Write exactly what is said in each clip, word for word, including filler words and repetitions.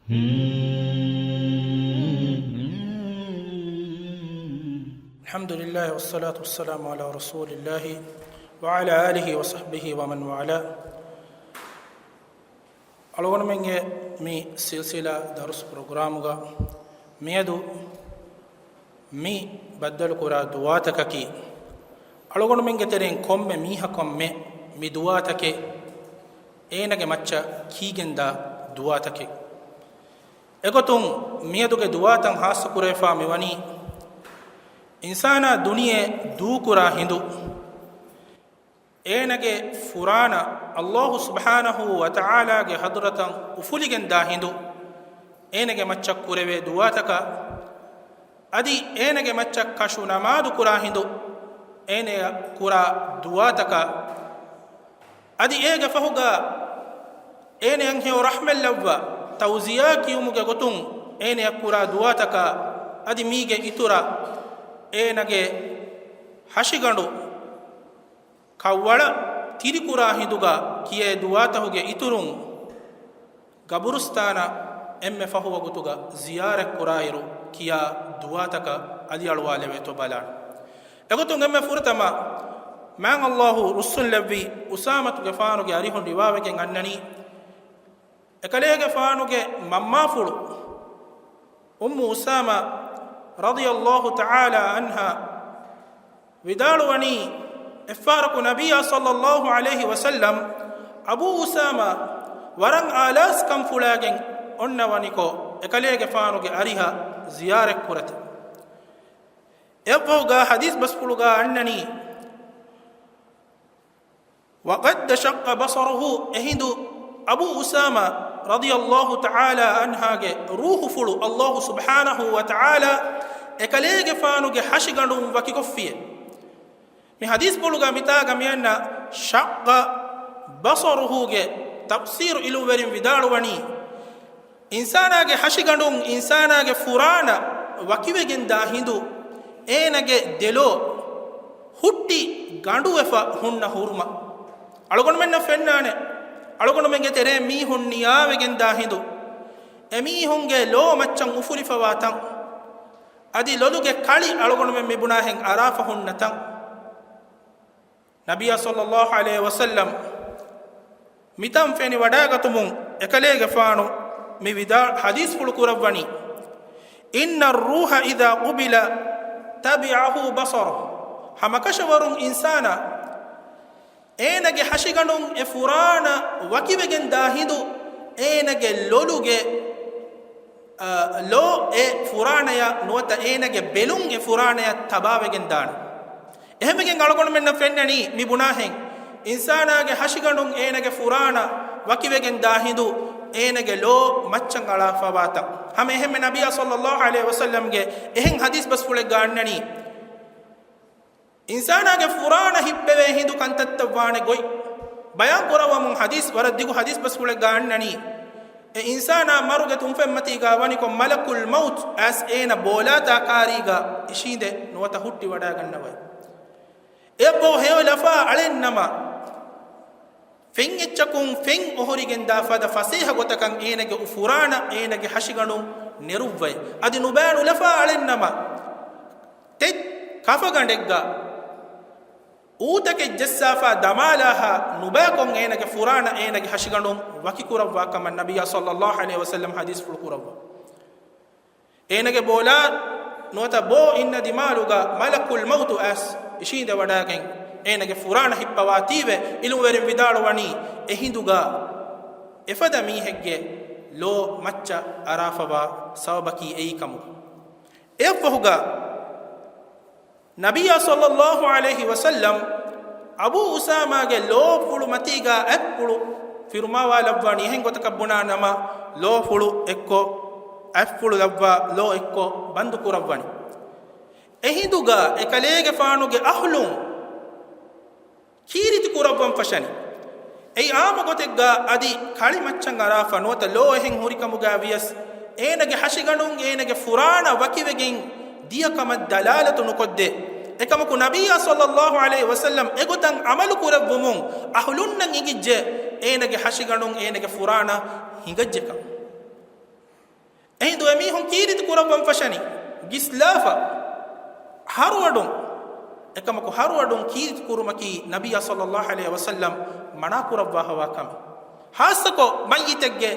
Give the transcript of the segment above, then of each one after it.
الحمد لله والصلاة والسلام على رسول الله وعلى آله وصحبه ومن والاه. އަޅުގަނޑުމެންގެ މި ސިލްސިލާ ދަރުސް ޕްރޮގްރާމުގަ މިއަދު މި ބައްދަލުކުރާ ދުޢާތަކަކީ، އަޅުގަނޑުމެންގެ ތެރެއިން ކޮންމެ މީހަކަށްމެ މި ދުޢާތަކެއް އޭނަގެ މައްޗަށް ކީގެންދާ ދުޢާތަކެއް. އެގޮތުން މިއަދުގެ ދުޢާތައް ހާއްސަކުރެވިފާ މިވަނީ، އިންސާނާ ދުނިޔެ ދޫކުރާ ހިނދު، އޭނަގެ ފުރާނަ އައްލާހު ސުބްޙާނަހޫ ވަތަޢާލާގެ ޙަޟްރަތަށް އުފުލިގެންދާ ހިނދު، އޭނަގެ މައްޗަށް ކުރެވޭ ދުޢާތަކަށް، އަދި އޭނަގެ މައްޗަށް ކަށު ނަމާދު ކުރާ ހިނދު، އޭނަޔަށް ކުރާ ދުޢާތަކަށް، އަދި އޭގެ ފަހުގަ އޭނަޔަށް ހެޔޮ ރަޙްމަތް ލައްވާ، ތަޢުޒިޔާ ކިޔުމުގެ ގޮތުން އޭނަޔަށް ކުރާ ދުޢާތަކަށް، އަދި މީގެ އިތުރަށް އޭނަގެ ހަށިގަނޑު ކަށްވަޅަށް ތިރިކުރާ ހިނދުގަ ކިޔޭ ދުޢާތަހުގެ އިތުރުން، ގަބުރުސްތާނަށް އެންމެ ފަހު ވަގުތުގަ ޒިޔާރަތްކުރާއިރު ކިޔާ ދުޢާތަކަށް އަލިއަޅުވާލެވޭތޯ ބަލާނަން. އެގޮތުން އެންމެ ފުރަތަމަ މާތް އައްލާހު ރުއްސުންލެއްވި އުސާމަތުގެފާނުގެ އަރިހުން ރިވާވެގެން އަންނަނީ، އެކަލޭގެފާނުގެ މަންމާފުޅު އުއްމު އުސާމާ ރަޟިޔައްލާހު ތަޢާލާ ޢަންހާ ވިދާޅުވަނީ، އެއްފަހަރަކު ނަބިއްޔާ ޞައްލައްލާހު ޢަލައިހި ވަސައްލަމް އަބޫ އުސާމާ ވަރަށް އާލާސްކަން ފުޅާގެން އޮންނަވަނިކޮށް، އެކަލޭގެފާނުގެ އަރިހަށް ޒިޔާރަތްކުރަތި. އެއަށްފަހުގަ ޙަދީޘް ބަސްފުޅުގަ އަންނަނީ، وقد شق بصره، އެހިނދު އަބޫ އުސާމާ ރަޟިޔައްލާހު ތަޢާލާ ޢަންހާގެ ރޫޙުފުޅު އައްލާހު ސުބްޙާނަހޫ ވަތަޢާލާ އެކަލޭގެފާނުގެ ހަށިގަނޑުން ވަކިކޮށްފިއެވެ. މި ޙަދީޘްފުޅުގަ މިތާގަ މިއަންނަ شق بصره ގެ ތަފްސީރު ޢިލްމުވެރިން ވިދާޅުވަނީ، އިންސާނާގެ ހަށިގަނޑުން އިންސާނާގެ ފުރާނަ ވަކިވެގެންދާ ހިނދު، އޭނަގެ ދެލޯ ހުއްޓި ގަނޑުވެފަ ހުންނަ ހުރުމަށް. އަޅުގަނޑުމެންނަށް ފެންނާނެ، އަޅުގަނޑުމެންގެ ތެރޭ މީހުން ނިޔާވެގެންދާ ހިނދު، އެމީހުންގެ ލޯ މައްޗަށް އުފުލިފަވާ ތަން، އަދި ލޮލުގެ ކަޅި އަޅުގަނޑުމެން މިބުނާހެން އަރާފަ ހުންނަ ތަން. ނަބިއްޔާ ޞައްލައްލާހު ޢަލައިހި ވަސައްލަމް މިތަން ފެނިވަޑައިގަތުމުން އެކަލޭގެފާނު މި ވިދާ ޙަދީޘްފުޅު ކުރައްވަނީ، إن الروح إذا قبل تبعه بصره. ހަމަކަށަވަރުން އިންސާނާ އޭނަގެ ހަށިގަނޑުން އެ ފުރާނަ ވަކިވެގެން ދާ ހިނދު، އޭނަގެ ލޮލުގެ، އަ، ލޯ އެ ފުރާނަޔަށް ނުވަތަ އޭނަގެ ބެލުން އެ ފުރާނަޔަށް ތަބާވެގެން ދާނެ. އެހެންވެގެން އަޅުގަނޑުމެންނަށް ފެންނަނީ މި ބުނާހެން، އިންސާނާގެ ހަށިގަނޑުން އޭނަގެ ފުރާނަ ވަކިވެގެން ދާ ހިނދު، އޭނަގެ ލޯ މައްޗަށް އަޅާފަވާތަން. ހަމަ އެހެންމެ ނަބިއްޔާ ޞައްލައްލާހު ޢަލައިހި ވަސައްލަމްގެ އެހެން ޙަދީޘް ބަސްފުޅެއްގަ އަންނަނީ، އިންސާނާގެ ފުރާނަ ހިއްޕެވޭ ހިނދު ކަންތައްތައް ވާނެ ގޮތް ބަޔާން ކުރައްވަމުން ޙަދީޘް ވަރަށް ދިގު ޙަދީޘް ބަސްފުޅެއްގަ އަންނަނީ، އެ އިންސާނާ މަރުގެ ތުންފަތްމަތީގަ ވަނިކޮށް މަލަކުލް މައުތު އައިސް އޭނަ ބޯލާތާ ކާރީގަ އިށީނދެ ނުވަތަ ހުއްޓިވަޑައިގަންނަވައި. އެއަށްފަހު ހެޔޮ ލަފާ އަޅެންނަމަ، ފެން އެއްޗަކުން ފެން އޮހޮރިގެންދާ ފަދަ ފަސޭހަ ގޮތަކަށް އޭނަގެ އު ފުރާނަ އޭނަގެ ހަށިގަނޑުން ނެރުއްވައި. އަދި ނުބައި ނުލަފާ އަޅެންނަމަ، ތެއް ކަފަގަނޑެއްގަ އޫތަކެއް ޖައްސާފާ ދަމާލާހާ ނުބައިކޮށް އޭނަގެ ފުރާނަ އޭނަގެ ހަށިގަނޑުން ވަކިކުރައްވާ ކަމަށް ނަބިއްޔާ ޞައްލައްލާހު ޢަލައިހި ވަސައްލަމް ޙަދީޘްފުޅު ކުރައްވާ. އޭނަގެ ބޯލާ ނުވަތަ ބޯ އިންނަ ދިމާލުގަ މަލަކުލް މައުތު އައިސް އިށީނދެވަޑައިގެން އޭނަގެ ފުރާނަ ހިއްޕަވާތީވެ، ޢިލްމުވެރިން ވިދާޅުވަނީ އެހިނދުގަ އެފަދަ މީހެއްގެ ލޯ މައްޗަށް އަރާފަވާ ސަބަބަކީ އެއީ ކަމުގަ. އެއަށްފަހުގަ ނަބިއްޔާ ޞައްލައްލާހު ޢަލައިހި ވަސައްލަމް އަބޫ އުސާމާގެ ލޯފުޅު މަތީގަ އަތްޕުޅު ފިރުމާވާލައްވާނީ. އެހެން ގޮތަކަށް ބުނާ ނަމަ، ލޯފުޅު އެއްކޮށް، އަތްފުޅު ލައްވާ ލޯ އެއްކޮށް ބަންދު ކުރައްވަނީ. އެހިނދުގަ އެކަލޭގެފާނުގެ އަހްލުން ކީރިތި ކުރައްވަން ފަށަނީ. އެއީ އާއްމު ގޮތެއްގަ އަދި ކަޅި މައްޗަށް އަރާފަ ނުވަތަ ލޯ އެހެން ހުރިކަމުގަ ވިޔަސް، އޭނަގެ ހަށިގަނޑުން އޭނަގެ ފުރާނަ ވަކިވެގެން ދިޔަ ކަމަށް ދަލާލަތު ނުކޮށްދޭ. އެކަމަކު ނަބިއްޔާ ޞައްލައްލާހު ޢަލައިހި ވަސައްލަމް އެގޮތަށް ޢަމަލު ކުރެއްވުމުން އަހުލުންނަށް އިނގިއްޖެ އޭނަގެ ހަށިގަނޑުން އޭނަގެ ފުރާނަ ހިނގައްޖެކަން. މީހުން ކީރިތި ކުރައްވަން ފަށަނީ، ގިސްލާފަ، ހަރުއަޑުން، އެކަމަކު ހަރުއަޑުން ކީރިތި ކުރުމަކީ ނަބިއްޔާ ޞައްލައްލާހު ޢަލައިހި ވަސައްލަމް މަނާ ކުރައްވާފަވާ ކަމެއް. ހާއްސަކޮށް މައްޔިތެއްގެ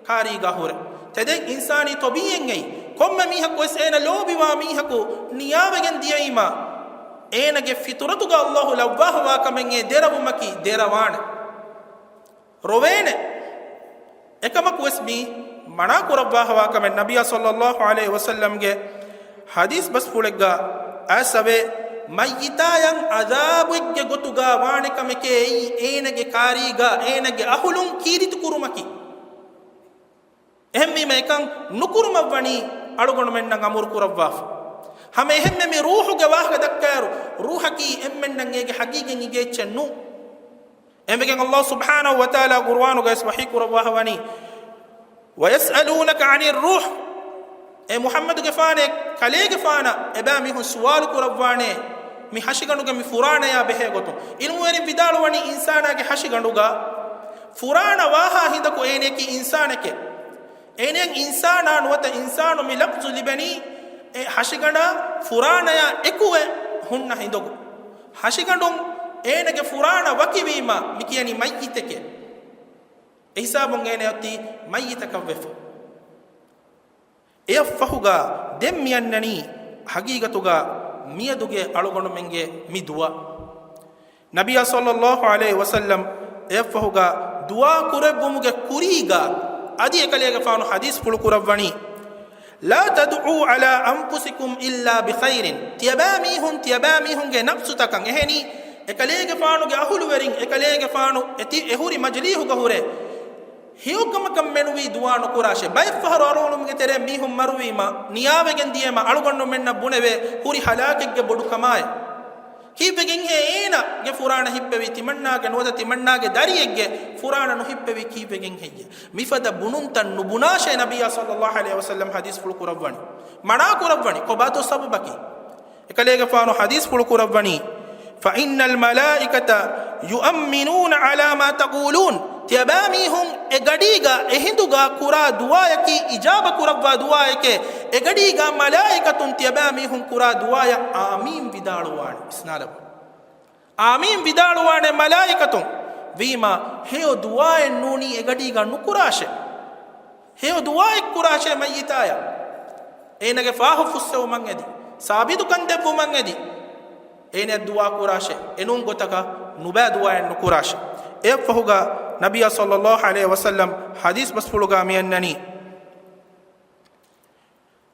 ކާރީގާ ހުރެ. ތެދެއް އިންސާނީ ޠަބީޢަތް އެއީ، ކޮންމެ މީހަކު ވެސް އޭނަ ލޯބިވާ މީހަކު ނިޔާވެގެން ދިޔައީމާ، އޭނަގެ ފިޠުރަތުގަ ﷲ ލައްވާފަވާ ކަމެއް އެ ދެރަވުމަކީ ދެރަވާނެ. ރޮވޭނެ. އެކަމަކު ވެސް މީ މަނާ ކުރައްވާފަވާ ކަމެއް ނަބިއްޔާ ޞައްލައްލާހު ޢަލައިހި ވަސައްލަމްގެ ޙަދީޘް ބަސްފުޅެއްގަ އައިސް އެބަ މައްޔިތާޔަށް ޢަޛާބެއްގެ ގޮތުގަ ވާނެ ކަމެކޭ އެއީ އޭނަގެ ކާރީގަ އޭނަގެ އަހުލުން ކީރިތި ކުރުމަކީ. އެހެންވީމަ އެކަން ނުކުރުމަށްވަނީ އަޅުގަނޑުމެންނަށް އަމުރު ކުރައްވާފަ. ހަމަ އެހެންމެ މި ރޫޙުގެ ވާހަކަ ދައްކާއިރު، ރޫޙަކީ އެންމެންނަށް އޭގެ ޙަޤީޤަތް އިނގޭ އެއްޗެއް ނޫން. އެންމެގެން ﷲ ސުބްޙާނަހު ވަތަޢާލާ ޤުރުއާނުގައި ވަޙީ ކުރައްވާފަ ވަނީ، وَيَسْأَلُونَكَ عَنِ الرُّوحِ. އޭ މުޙައްމަދުގެފާނޭ، ކަލޭގެފާނަށް އެބައިމީހުން ސުވާލު ކުރައްވާނޭ، މި ހަށިގަނޑުގެ މި ފުރާނަޔާ ބެހޭ ގޮތުން. ޢިލްމުވެރިން ވިދާޅުވަނީ އިންސާނާގެ ހަށިގަނޑުގަ ފުރާނަ ވާހާ ހިނދަކު އޭނަޔަކީ އިންސާނެކޭ. އޭނަޔަށް އިންސާނާ ނުވަތަ އިންސާނު މި ލަފްޒު ލިބެނީ އެ ހަށިގަނޑާ ފުރާނަޔާ އެކުވެ ހުންނަ ހިނދަކު. ހަށިގަނޑުން އޭނަގެ ފުރާނަ ވަކިވީމަ މި ކިޔަނީ މައްޔިތެކޭ. އެހިސާބުން އޭނަ އޮތީ މައްޔިތަކަށްވެފަ. އެއަށްފަހުގަ ދެން މިއަންނަނީ ޙަޤީޤަތުގަ މިއަދުގެ އަޅުގަނޑުމެންގެ މި ދުޢާ. ނަބިއްޔާ ޞައްލައްލާހު ޢަލައިހި ވަސައްލަމް އެއަށްފަހުގަ ދުޢާ ކުރެއްވުމުގެ ކުރީގަ އަދި އެކަލޭގެފާނު ޙަދީޘްފުޅު ކުރައްވަނީ، لَا تَدْعُوا عَلَىٰ أَنفُسِكُمْ إِلَّا بِخَيْرٍ. ތިޔަބައިމީހުން ތިޔަބައިމީހުންގެ ނަފްސުތަކަށް އެހެނީ، އެކަލޭގެފާނުގެ އަހުލުވެރިން އެކަލޭގެފާނު އެތި އެހުރި މަޖިލީހުގަ ހުރެ ހެޔޮކަމަކަށް މެނުވީ ދުޢާ ނުކުރާށޭ. ބައެއްފަހަރު އަޅުގަނޑުމެންގެ ތެރޭ މީހުން މަރުވީމަ، ނިޔާވެގެން ދިޔައީމަ، އަޅުގަނޑުމެންނަށް ބުނެވޭ ހުރި ހަލާކެއްގެ ބޮޑުކަމާއި. ކީއްވެގެންހޭ އޭނަގެ ފުރާނަ ހިއްޕެވީ ތިމަންނާގެ ނުވަތަ ތިމަންނާގެ ދަރިއެއްގެ ފުރާނަ ނުހިއްޕެވީ ކީއްވެގެން ހެއްޔޭ؟ މިފަދަ ބުނުންތައް ނުބުނާށޭ ނަބިއްޔާ ޞައްލައްލާހު ޢަލައިހި ވަސައްލަމް ޙަދީޘްފުޅު ކުރައްވަނީ. މަނާ ކުރައްވަނީ. ކޮބާތޯ ސަބަބަކީ؟ އެކަލޭގެފާނު ޙަދީޘްފުޅު ކުރައްވަނީ، فَإِنَّ الْمَلَائِكَةَ يُؤَمِّنُونَ عَلَىٰ مَا تَقُولُونَ. ތިޔަބައިމީހުން އެ ގަޑީގަ އެ ހިނދުގަ ކުރާ ދުޢާޔަކީ، އިޖާބަ ކުރައްވާ ދުޢާއެކޭ. އެ ގަޑީގަ މަލާއިކަތުން ތިޔަބައިމީހުން ކުރާ ދުޢާޔަށް އާމީން ވިދާޅުވާނެ. އިސްނާލަބު. އާމީން ވިދާޅުވާނެ މަލާއިކަތުން. ވީމާ ހެޔޮ ދުޢާއެއް ނޫނީ އެ ގަޑީގަ ނުކުރާށޭ. ހެޔޮ ދުޢާއެއް ކުރާށޭ މައްޔިތާޔަށް. އޭނަގެ ފާހު ފުއްސެވުމަށް އެދި، ސާބިތުކަން ދެއްވުމަށް އެދި، އޭނަ ދުޢާ ކުރާށޭ. އެނޫން ގޮތަކަށް ނުބައި ދުޢާއެއް ނުކުރާށޭ. އެއަށްފަހުގަ ނަބިއްޔާ ޞައްލައްލާހު ޢަލައިހި ވަސައްލަމް ޙަދީޘް ބަސްފުޅުގަ މިއަންނަނީ،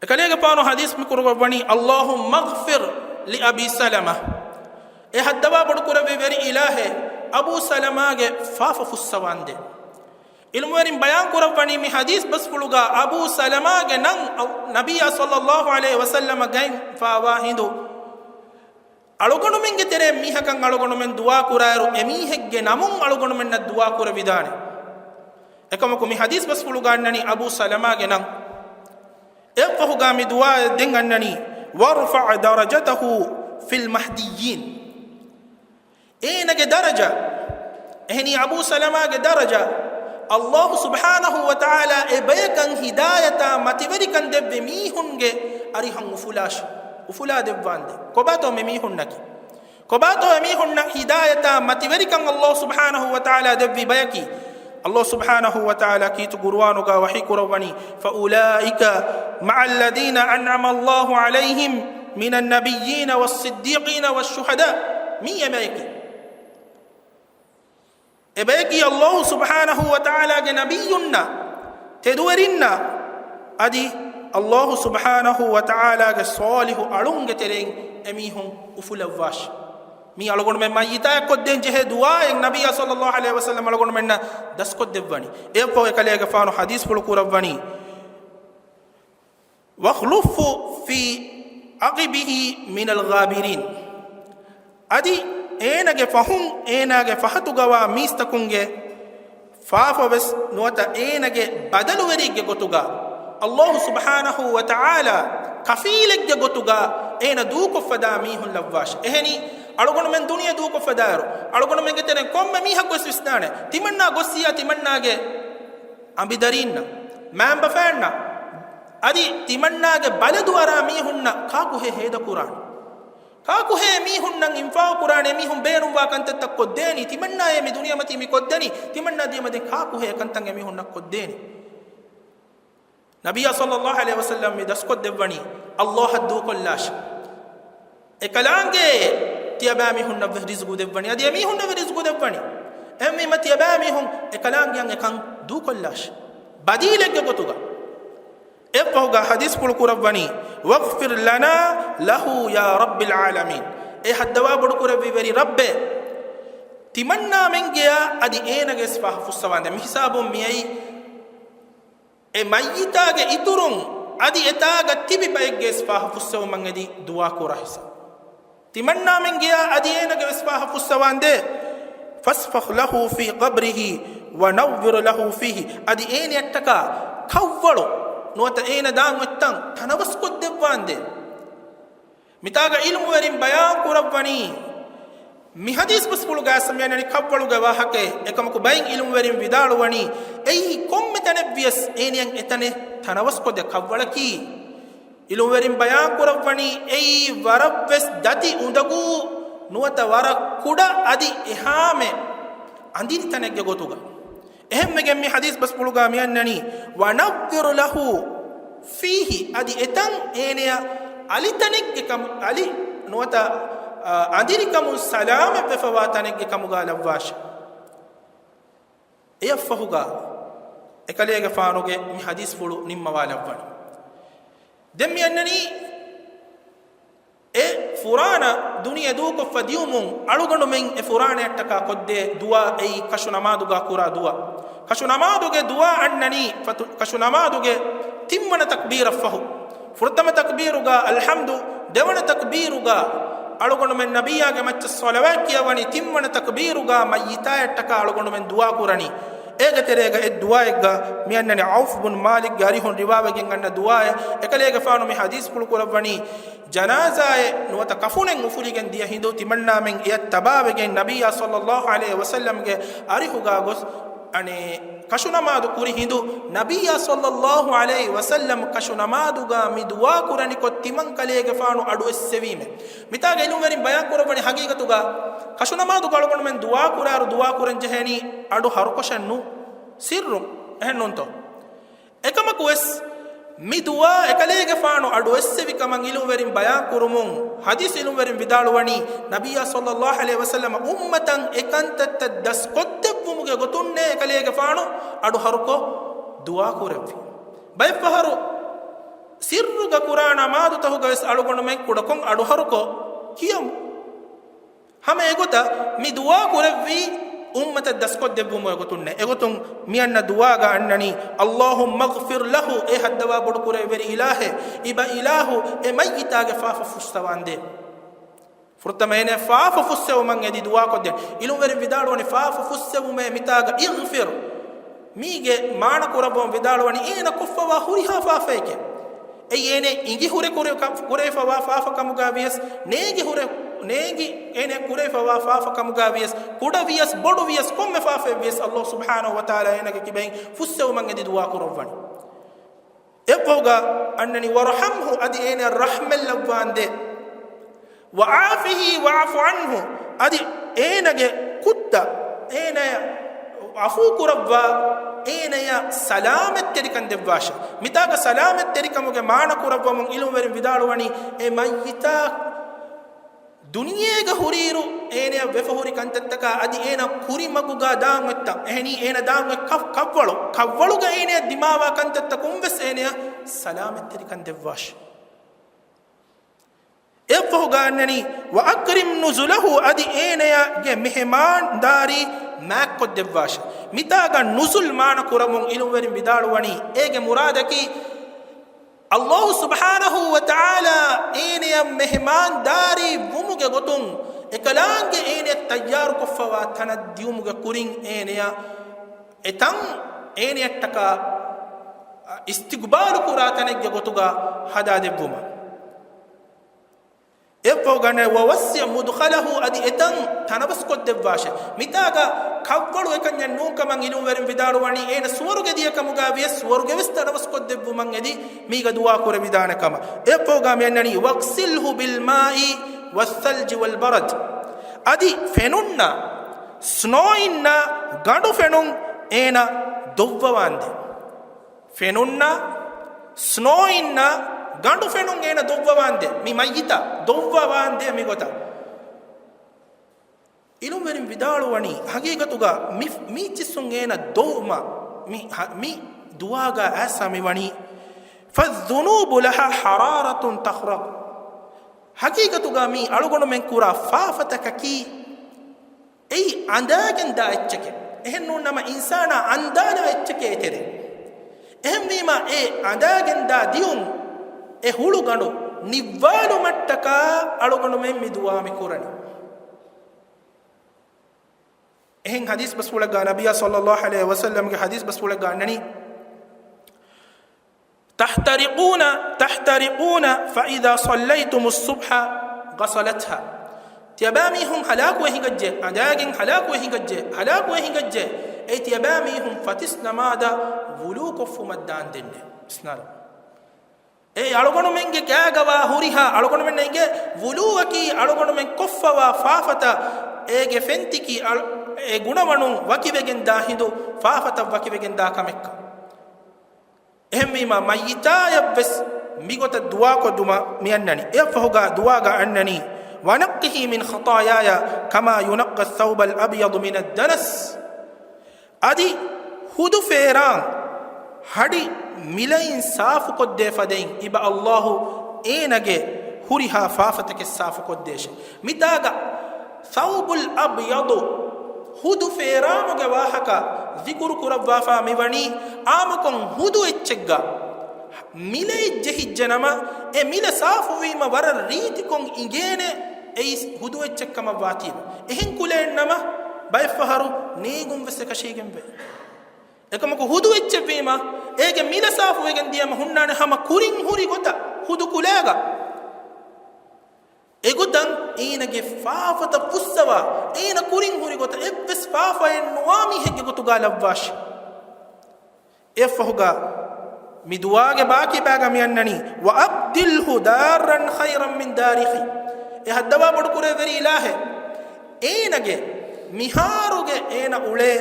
އެކަލޭގެފާނު ޙަދީޘް މި ކުރައްވަނީ، اللهم اغفر لأبي سلمة. އެ ހައްދަވާ ބޮޑުކުރެއްވި ވެރި އިލާހޭ، އަބޫ ސަލަމާގެ ފާފަ ފުއްސަވާންދޭ. ޢިލްމުވެރިން ބަޔާން ކުރައްވަނީ މި ޙަދީޘް ބަސްފުޅުގަ އަބޫ ސަލަމާގެ ނަން ނަބިއްޔާ ޞައްލައްލާހު ޢަލައިހި ވަސައްލަމަށް ގައިފާވާ ހިނދު، އަޅުގަނޑުމެންގެ ތެރެއިން މީހަކަށް އަޅުގަނޑުމެން ދުޢާ ކުރާއިރު، އެމީހެއްގެ ނަމުން އަޅުގަނޑުމެންނަށް ދުޢާ ކުރެވިދާނެ. އެކަމަކު މި ޙަދީޘް ބަސްފުޅުގަ އަންނަނީ އަބޫ ސަލަމާގެ ނަން. އެއަށްފަހުގަ މި ދުޢާ ދެން އަންނަނީ، وارفع درجته في المهديين. އޭނަގެ ދަރަޖަ، އެހެނީ އަބޫ ސަލަމާގެ ދަރަޖަ، ﷲ ސުބްޙާނަހު ވަތަޢާލާ އެ ބަޔަކަށް ހިދާޔަތާ މަތިވެރިކަން ދެއްވި މީހުންގެ އަރިހަށް އުފުލާށި، އުފުލާ ދެއްވާނދޭ. ކޮބާތޯ މި މީހުންނަކީ؟ ކޮބާތޯ އެމީހުންނަށް ހިދާޔަތާ މަތިވެރިކަން ﷲ ސުބްޙާނަހު ވަތަޢާލާ ދެއްވި ބަޔަކީ؟ ﷲ ސުބްޙާނަހު ވަތަޢާލާ ކީރިތި ޤުރުއާނުގަ ވަޙީ ކުރައްވަނީ، فأولئك مع الذين أنعم الله عليهم من النبيين والصديقين والشهداء. މީ އެބަޔަކީ. އެބަޔަކީ ﷲ ސުބްޙާނަހު ވަތަޢާލާގެ ނަބިއްޔުންނާ، ތެދުވެރިންނާ، އަދި ﷲ ސުބްޙާނަހު ވަތަޢާލާގެ ޞާލިޙު އަޅުންގެ ތެރެއިން އެމީހުން އުފުލައްވާށި. މީ އަޅުގަނޑުމެން މައްޔިތާއަށް ކޮށްދޭން ޖެހޭ ދުޢާއެއް ނަބިއްޔާ ޞައްލައްލާހު ޢަލައިހި ވަސައްލަމް އަޅުގަނޑުމެންނަށް ދަސްކޮށްދެއްވަނީ. އެއަށްފަހު އެކަލޭގެފާނު ޙަދީޘްފުޅު ކުރައްވަނީ، واخلفه في عقبه من الغابرين. އަދި އޭނަގެ ފަހުން އޭނާގެ ފަހަތުގަވާ މީސްތަކުންގެ ފާފަވެސް ނުވަތަ އޭނަގެ ބަދަލުވެރިއެއްގެ ގޮތުގަ، ﷲ ސުބްޙާނަހު ވަތަޢާލާ ކަފީލެއްގެ ގޮތުގަ އޭނަ ދޫކޮށްފަދާ މީހުން ލައްވާށި. އެހެނީ، އަޅުގަނޑުމެން ދުނިޔެ ދޫކޮށްފަދާއިރު، އަޅުގަނޑުމެންގެ ތެރެއިން ކޮންމެ މީހަކުވެސް ވިސްނާނެ، ތިމަންނާ ގޮއްސިއްޔާ ތިމަންނާގެ އަނބިދަރީންނަށް، މައިންބަފައިންނަށް، އަދި ތިމަންނާގެ ބަލަދު އަރާ މީހުންނަށް ކާކުހޭ ހޭދަކުރާނީ؟ ކާކުހޭ މީހުންނަށް އިންފާޤު ކުރާނީ؟ މީހުން ބޭނުންވާ ކަންތައްތައް ކޮށްދޭނީ؟ ތިމަންނާއޭ މި ދުނިޔެމަތީ މި ކޮށްދެނީ؟ ތިމަންނާ ދިޔަމަދެން ކާކުހޭ ކަންތައް އެމީހުންނަށް ކޮށްދޭނީ؟ ނަބިއްޔާ ޞައްލައްލާހު ޢަލައިހި ވަސައްލަމް މި ދަސްކޮށްދެއްވަނީ ﷲ އަށް ދޫކޮށްލާށޭ. އެކަލާނގެ ތިޔަބައިމީހުންނަށްވެސް ރިޒްގު ދެއްވަނީ، އަދި އެމީހުންނަށްވެސް ރިޒްގު ދެއްވަނީ. އެހެންވީމަ ތިޔަބައިމީހުން އެކަލާނގެއަށް އެކަން ދޫކޮށްލާށޭ. ބަދީލެއްގެ ގޮތުގަ. އެއަށްފަހުގަ ޙަދީޘްފުޅު ކުރައްވަނީ، "واغفر لنا له يا رب العالمين." އޭ ހައްދަވާ ބޮޑުކުރެއްވިވެރި ރައްބޭ، ތިމަންނާމެންގެޔާ އަދި އޭނަގެވެސް ފާހަ ފުއްސަވާނދޭ. މި ހިސާބުން މިއައީ އެ މައްޔިތާގެ އިތުރުން އަދި އެތާގަ ތިބި ބައެއްގެވެސް ފާހަ ފުއްސެވުމަށް އެދި ދުޢާ ކުރާ ހިސާބު. ތިމަންނާމެންގެޔާ އަދި އޭނަގެވެސް ފާހަ ފުއްސަވާނދޭ. "فاسفح له في قبره ونور له فيه." އަދި އޭނައަށްޓަކާ ކަށްވަޅު ނުވަތަ އޭނަ ދާން އޮތްތަން ތަނަވަސްކޮށްދެއްވާނދޭ. މިތާގަ ޢިލްމުވެރިން ބަޔާން ކުރައްވަނީ، މި ޙަދީޘް ބަސްފުޅުގަ އައިސް މިއަންނަނީ ކަށްވަޅުގެ ވާހަކައެއް. އެކަމަކު ބައެއް ޢިލްމުވެރިން ވިދާޅުވަނީ، އެއީ ކޮންމެ ތަނެއްވިޔަސް އޭނަޔަށް އެތަނެއް ތަނަވަސްކޮށްދޭ ކަށްވަޅަކީ. ޢިލްމުވެރިން ބަޔާން ކުރައްވަނީ، އެއީ ވަރަށްވެސް ދަތި އުނދަގޫ ނުވަތަ ވަރަށް ކުޑަ އަދި އެހާމެ އަނދިރި ތަނެއްގެ ގޮތުގަ. އެހެންވެގެން މި ޙަދީޘް ބަސްފުޅުގަ މިއަންނަނީ، "ونور له فيه." އަދި އެތަން އޭނަޔަށް އަލިތަނެއްގެ ކަމު، އަލި ނުވަތަ، އަ، އަނދިރިކަމުން ސަލާމަތްވެފަވާ ތަނެއްގެ ކަމުގަ ލައްވާށޭ. އެއަށްފަހުގަ އެކަލޭގެފާނުގެ މި ޙަދީޘްފުޅު ނިންމަވާލައްވަނީ. ދެން މިއަންނަނީ، އެ ފުރާނަ ދުނިޔެ ދޫކޮށްފަ ދިޔުމުން އަޅުގަނޑުމެން އެ ފުރާނައަށްޓަކާ ކޮށްދޭ ދުޢާ އެއީ ކަށު ނަމާދުގަ ކުރާ ދުޢާ. ކަށު ނަމާދުގެ ދުޢާ އަންނަނީ ފަތު، ކަށު ނަމާދުގެ ތިންވަނަ ތަކްބީރަށްފަހު. ފުރަތަމަ ތަކްބީރުގަ އަލްޙަމްދު، ދެވަނަ ތަކްބީރުގަ އަޅުގަނޑުމެން ނަބިއްޔާގެ މައްޗަށް ޞަލަވާތް ކިޔަވަނީ، ތިންވަނަ ތަކްބީރުގަ މައްޔިތާއަށްޓަކާ އަޅުގަނޑުމެން ދުޢާ ކުރަނީ. އޭގެ ތެރޭގަ އެއް ދުޢާއެއްގަ މިއަންނަނީ ޢައުފް ބުން މާލިކްގެ އަރިހުން ރިވާވެގެން އަންނަ ދުޢާއެއް. އެކަލޭގެފާނު މި ޙަދީޘްފުޅު ކުރައްވަނީ، ޖަނާޒާއެއް ނުވަތަ ކަފުނެއް އުފުލިގެން ދިޔަ ހިނދު ތިމަންނާމެން އެއަށް ތަބާވެގެން ނަބިއްޔާ ޞައްލައްލާހު ޢަލައިހި ވަސައްލަމްގެ އަރިހުގަ ގޮސް، އަނެއް، ކަށުނަމާދު ކުރި ހިނދު، ނަބިއްޔާ ޞައްލައްލާހު ޢަލައިހި ވަސައްލަމް ކަށުނަމާދުގަ މި ދުޢާ ކުރަނިކޮށް ތިމަން ކަލޭގެފާނު އަޑު އެއްސެވީމެ. މިތާގަ ޢިލްމުވެރިން ބަޔާން ކުރައްވަނީ ޙަޤީޤަތުގަ ކަށުނަމާދުގަ އަޅުގަނޑުމެން ދުޢާ ކުރާއިރު ދުޢާ ކުރަން ޖެހޭނީ އަޑު ހަރުކޮށެއް ނޫން، ސިއްރުން، އެހެން ނޫންތޯ؟ އެކަމަކުވެސް މި ދުޢާ އެކަލޭގެފާނު އަޑު އެއްސެވި ކަމަށް ޢިލްމުވެރިން ބަޔާން ކުރުމުން، ޙަދީޘް ޢިލްމުވެރިން ވިދާޅުވަނީ، ނަބިއްޔާ ޞައްލައްލާހު ޢަލައިހި ވަސައްލަމަ އުއްމަތަށް އެކަންތައްތައް ދަސްކޮށްދެއްވުމުގެ ގޮތުންނޭ އެކަލޭގެފާނު އަޑު ހަރުކޮށް ދުޢާ ކުރެއްވީ. ބައެއްފަހަރު ސިއްރުގަ ކުރާ ނަމާދުތަހުގަވެސް އަޅުގަނޑުމެން ކުޑަކޮށް އަޑު ހަރުކޮށް ކިޔަމު. ހަމަ އެގޮތަށް މި ދުޢާ ކުރެއްވީ އުއްމަތަށް ދަސްކޮށްދެއްވުމުގެ ގޮތުންނޭ. އެގޮތުން މިއަންނަ ދުޢާގަ އަންނަނީ، "اللهم اغفر له." އޭ ހައްދަވާ ބޮޑުކުރެއްވިވެރި އިލާހޭ، އިބަ އިލާހު އެ މައްޔިތާގެ ފާފަ ފުއްސަވާނދޭ. ފުރަތަމަ އޭނަ ފާފަ ފުއްސެވުމަށް އެދި ދުޢާކޮށްދޭން. ޢިލްމުވެރިން ވިދާޅުވަނީ ފާފަ ފުއްސެވުމޭ މިތާގަ اغفر. މީގެ މާނަ ކުރައްވަމުން ވިދާޅުވަނީ އޭނަ ކޮށްފަވާ ހުރިހާ ފާފައެކޭ. އެއީ އޭނަ އިނގި ހުރެ ކުރެ-، ކަ-، ކުރެވިފަވާ ފާފަ ކަމުގަ ވިޔަސް، ނޭނގި ހުރެ-، ނޭނގި އޭނަ ކުރެވިފަވާ ފާފަ ކަމުގަ ވިޔަސް، ކުޑަ ވިޔަސް، ބޮޑު ވިޔަސް، ކޮންމެ ފާފައެއް ވިޔަސް، ﷲ ސުބްޙާނަހު ވަތަޢާލާ އޭނަގެ ކިބައިން ފުއްސެވުމަށް އެދި ދުޢާ ކުރައްވަނީ. އެއްވަހުގަ އަންނަނީ، "وارحمه." އަދި އޭނަ ރަޙްމަތް ލައްވާނދޭ. "وعافه واعف عنه." އަދި އޭނަގެ ކުއްތަ، އޭނަޔަށް ޢަފޫ ކުރައްވާ، އޭނަޔަށް ސަލާމަތްތެރިކަން ދެއްވާށޭ. މިތާގަ ސަލާމަތްތެރިކަމުގެ މާނަ ކުރައްވަމުން ޢިލްމުވެރިން ވިދާޅުވަނީ، އެ މައްޔިތާ ދުނިޔޭގަ ހުރިއިރު އޭނަޔަށް ވެފަ ހުރި ކަންތައްތަކާ އަދި އޭނަ ކުރި މަގުގަ ދާން އޮތްތަން، އެހެނީ އޭނަ ދާން އޮތް ކަ-، ކަށްވަޅު، ކަށްވަޅުގަ އޭނަޔަށް ދިމާވާ ކަންތައްތަކުން ވެސް އޭނަޔަށް ސަލާމަތްތެރިކަން ދެއްވާށޭ. އެއަށްފަހުގަ އަންނަނީ، "وأكرم نزله." އަދި އޭނަޔަށް މެހެމާންދާރީ މާތްކޮށްދެއްވާށޭ. މިތާގަ ނުޒުލް މާނަ ކުރަމުން ޢިލްމުވެރިން ވިދާޅުވަނީ، އޭގެ މުރާދަކީ، ﷲ ސުބްޙާނަހު ވަތަޢާލާ އޭނަޔަށް މެހެމާންދާރީ ވުމުގެ ގޮތުން، އެކަލާނގެ އޭނަޔަށް ތައްޔާރުކޮށްފަވާ ތަނަށް ދިޔުމުގެ ކުރިން އޭނަޔަށް އެތަން އޭނަޔަށްޓަކާ އިސްތިޤްބާލު ކުރާ ތަނެއްގެ ގޮތުގަ ހަދާދެއްވުމަށް. އެއަށްފަހު ގަނެ، "ووسع مدخله"، އަދި އެތަން ތަނަވަސްކޮށްދެއްވާށެ. މިތާގަ ކަށްވަޅު އެކަންޏެއް ނޫން ކަމަށް އިލްމުވެރިން ވިދާޅުވަނީ، އޭނަ ސުވަރުގެ ދިޔަ ކަމުގަ ވިޔަސް ސުވަރުގެވެސް ތަނަވަސްކޮށްދެއްވުމަށް އެދި މީގަ ދުޢާ ކުރެވިދާނެ ކަމަށް. އެއަށްފަހުގަ މި އަންނަނީ، "واغسله بالماء والثلج والبرد"، އަދި ފެނުންނާ، ސްނޯއިންނާ، ގަނޑު ފެނުން އޭނަ ދޮއްވަވާންދެ. ފެނުންނާ، ސްނޯއިންނާ، ގަނޑު ފެނުން އޭނަ ދޮއްވަވާންދެ. މި މައްޔިތާ ދޮއްވަވާންދެ މިގޮތަށް. އިލްމުވެރިން ވިދާޅުވަނީ، ހަގީގަތުގަ މި، މި ޖިސްމުން އޭނަ ދޮވުމަށް މި، މި ދުޢާގަ އައިސް މިވަނީ، "فالذنوب لها حرارة تحرق". ހަގީގަތުގަ މީ އަޅުގަނޑުމެން ކުރާ ފާފަތަކަކީ އެއީ އަނދާގެން ދާ އެއްޗެކޭ. އެހެން ނޫން ނަމަ އިންސާނާ އަންދާލާ އެއްޗެކޭ އެތެރެ. އެހެންވީމަ އެ އަނދާގެން ދާ ދިޔުން އެ ހުޅު ގަނޑު ނިއްވާލުމަށްޓަކާ އަޅުގަނޑުމެން މި ދުޢާ މި ކުރަނީ. އެހެން ޙަދީޘް ބަސްފުޅެއްގަ ނަބިއްޔާ ޞައްލައްލާހު ޢަލައިހި ވަސައްލަމްގެ ޙަދީޘް ބަސްފުޅެއްގަ އަންނަނީ، "تحترقون، تحترقون، فإذا صليتم الصبح غسلتها." ތިޔަބައިމީހުން ހަލާކުވެ ހިނގައްޖެ، އަނދާގެން ހަލާކުވެ ހިނގައްޖެ، ހަލާކުވެ ހިނގައްޖެ. އެ ތިޔަބައިމީހުން ފަތިސް ނަމާދަށް ވުޟޫ ކޮށްފުމަށް ދާންދެންނެ. ބިސްމިﷲ. އެ އަޅުގަނޑުމެންގެ ގާގަވާ ހުރިހާ، އަޅުގަނޑުމެންނަށް އެނގޭ ވުޟޫއަކީ އަޅުގަނޑުމެން ކޮށްފަވާ ފާފަތައް، އޭގެ ފެންތިކީ އަޅު-، އެ ގުނަވަނުން ވަކިވެގެން ދާ ހިނދު ފާފަތައް ވަކިވެގެން ދާ ކަމެއްކަން. އެހެންވީމަ، މައްޔިތާޔަށްވެސް މިގޮތަށް ދުޢާކޮށްދުމަށް މިއަންނަނީ. އެއަށްފަހުގަ ދުޢާގަ އަންނަނީ، "ونقه من خطاياي كما ينقى الثوب الأبيض من الدنس." އަދި ހުދު ފޭރާން ހަޑި މިލައިން ސާފުކޮށްދޭ ފަދައިން އިބަ ﷲ އޭނަގެ ހުރިހާ ފާފަތަކެއް ސާފުކޮށްދޭށެ. މިތާގަ ސައުބުލް އަބްޔަޟު، ހުދު ފޭރާނުގެ ވާހަކަ ޒިކުރު ކުރައްވާފާ މިވަނީ، އާންމުކޮށް ހުދު އެއްޗެއްގަ މިލައެއް ޖެހިއްޖެ ނަމަ، އެ މިލަ ސާފުވީމަ ވަރަށް ރީތިކޮށް އިނގޭނެ އެއީ ހުދު އެއްޗެއް ކަމަށް ވާތީވެ. އެހެން ކުލައެއް ނަމަ، ބައެއްފަހަރު ނޭގުން ވެސް އެކަށީގެންވޭ. އެކަމަކު ހުދު އެއްޗެއްވީމަ، އޭގެ މިލަ ސާފުވެގެން ދިޔަމަ ހުންނާނެ ހަމަ ކުރިން ހުރި ގޮތަށް ހުދު ކުލައިގަ. އެގޮތަށް އޭނަގެ ފާފަތައް ފުއްސަވާ، އޭނަ ކުރިން ހުރި ގޮތަށް އެއްވެސް ފާފައެއް ނުވާ މީހެއްގެ ގޮތުގަ ލައްވާށި. އެއަށްފަހުގަ މި ދުޢާގެ ބާކީ ބާގަ މި އަންނަނީ، "وأبدله دارا خيرا من داره." އެ ހައްދަވާ ބޮޑުކުރޭ ވެރި އިލާހެއް، އޭނަގެ މިހާރުގެ އޭނަ އުޅޭ